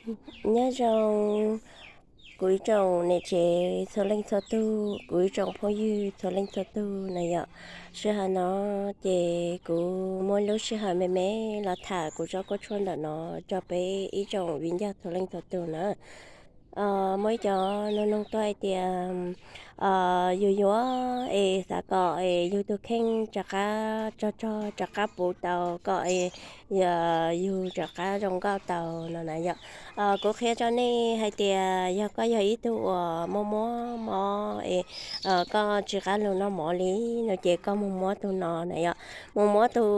Nyob zoo kuv ib tsoom niam tsev txhua leej txhua tug, kuv ib tsoom phooj ywg txhua leej txhua tug na yom. Sij hawm no ces kuv muaj lub sij hawm me me los tham kuv tsob kua tshuaj ntawm no rau peb ib tsoom viv ncaus txhua leej txhua tug na. Muaj ib cov nug noog tuaj hais tias yus yuav es xav kom es yus tus kheej rov qab tsog tsog rov qab puv tau kom yus rov qab zoo nkauj tau no na yom. Kuv qhia rau nej hais tias yog koj yog ib tug uas muaj muab mob es koj tsis qab lug noj mov li no ces koj mus muab tus no na yom. Mus muab tus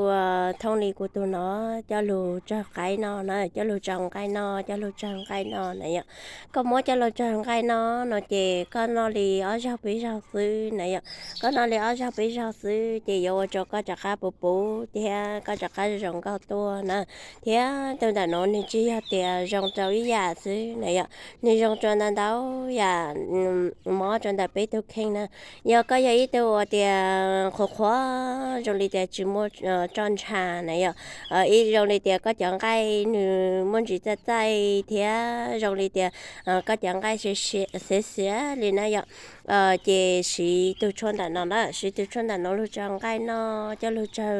thooj li kuv tus no coj lug tsawg qaib no na, coj lug tsawg nqaij no, coj lug tsawg nqaij no na yom. Koj muab coj lug tsawg nqaij no no ces koj noj li ob zaug peb zaug xwb na yom. Koj noj li ob zaug peb zaug xwb ces yuav ua rau koj rov qab puv puv thiab koj rov qab zoo nkauj tuaj na. Thiab tus ntawm no nws tsis yog tias zoo rau ib yam xwb na yom, nws zoo rau ntau ntau yam, mob rau ntawm peb tus kheej na. Yog koj yog ib tug uas tias qhuav qhuav zoo li tias tsis muaj roj ntsha na yom, ib zoo li tias koj cov nqaij nws muaj ntsis txaij txaij thiab zoo li tias koj cov nqaij xiav xiav li na yom, ces siv tus tshuaj ntawm no na, siv tus tshuaj ntawm no lug tsawg nqaij noj, coj lug tsawg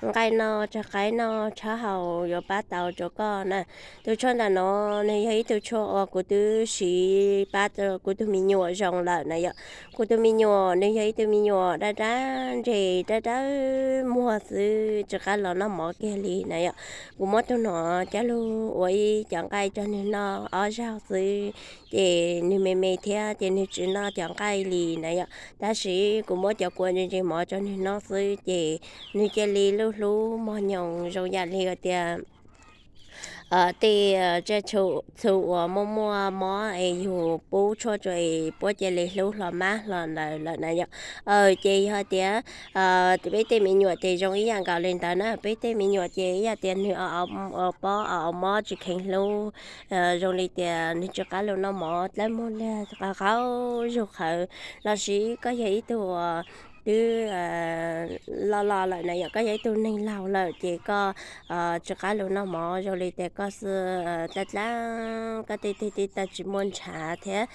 nqaij noj, tsawg qaib noj, tshab hau yuav pab tau rau koj na. Tus tshuaj ntawm no nws yog ib tug tshuaj uas kuv twb siv pab kuv tus me nyuam zoo lawm na yom. Kuv tus me nyuam nws yog ib tug me nyuam daj daj ntseg, daj dawb muag xwb, tsis qab los noj mov kiag li na yom. Kuv muab tus no coj lug ua ib cov nqaij rau nws noj ob zaug xwb, ces nws me me thiab ces nws tsis noj cov nqaij li na yom. Tab sis kuv muab cov kua ntse ntse mov rau nws noj xwb ces nws cia li lub hlub mog nyoos zoo yam li tias tej tsiaj txhu uas muaj muaj mob es yus pub tshuaj rau es puab cia li hlub hlo mab hlo ntawd lawm na yom. Ces yog tias peb tej me nyuam ces zoo ib yam nkaus li ntawd na, peb tej me nyuam ces ib yam tias nws pob mob tsis kheev hlub, zoo li tias nws tsis qab lug noj mov, dlawb muag liag, qaug qaug zug qhawv, lossis koj yog ib tug uas twb loj loj lawm na yom, koj yog ib tug neeg laug lawm ces koj tsis qab lug noj mov, zoo li tias koj xwb dlaab dlaab, koj tej teg tej taw tsis muaj ntshav thiab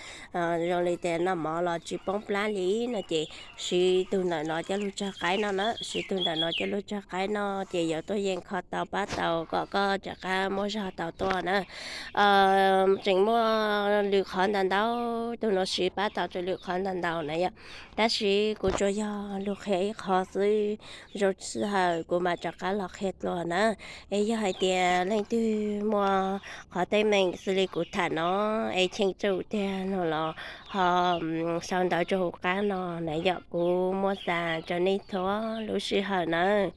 zoo li tias noj mov los tsis poob plab li no ces siv tug ntawm no coj lug tsawg qaib no na, siv tug ntawm no coj lug tsawg qaib no ces yuav tuaj yeem kho tau pab tau kom koj rov qab muaj zog tau tuaj na. Tseem muaj lwm qhov ntau ntau, tug no siv pab tau rau lwm qhov ntau ntau na yom. Tab sis kuv tsuas yog lug qhia ib qho xwb, zoo sij hawm kuv mam rov qab los qhia dlua na. Es yog hais tias leej twg muaj qhov teeb meem xws li kuv tham no es cheem tsum tiag no los ho sau ntawv rau hauv qab no na yom, kuv muab xa rau nej txhua lub sij hawm nawb.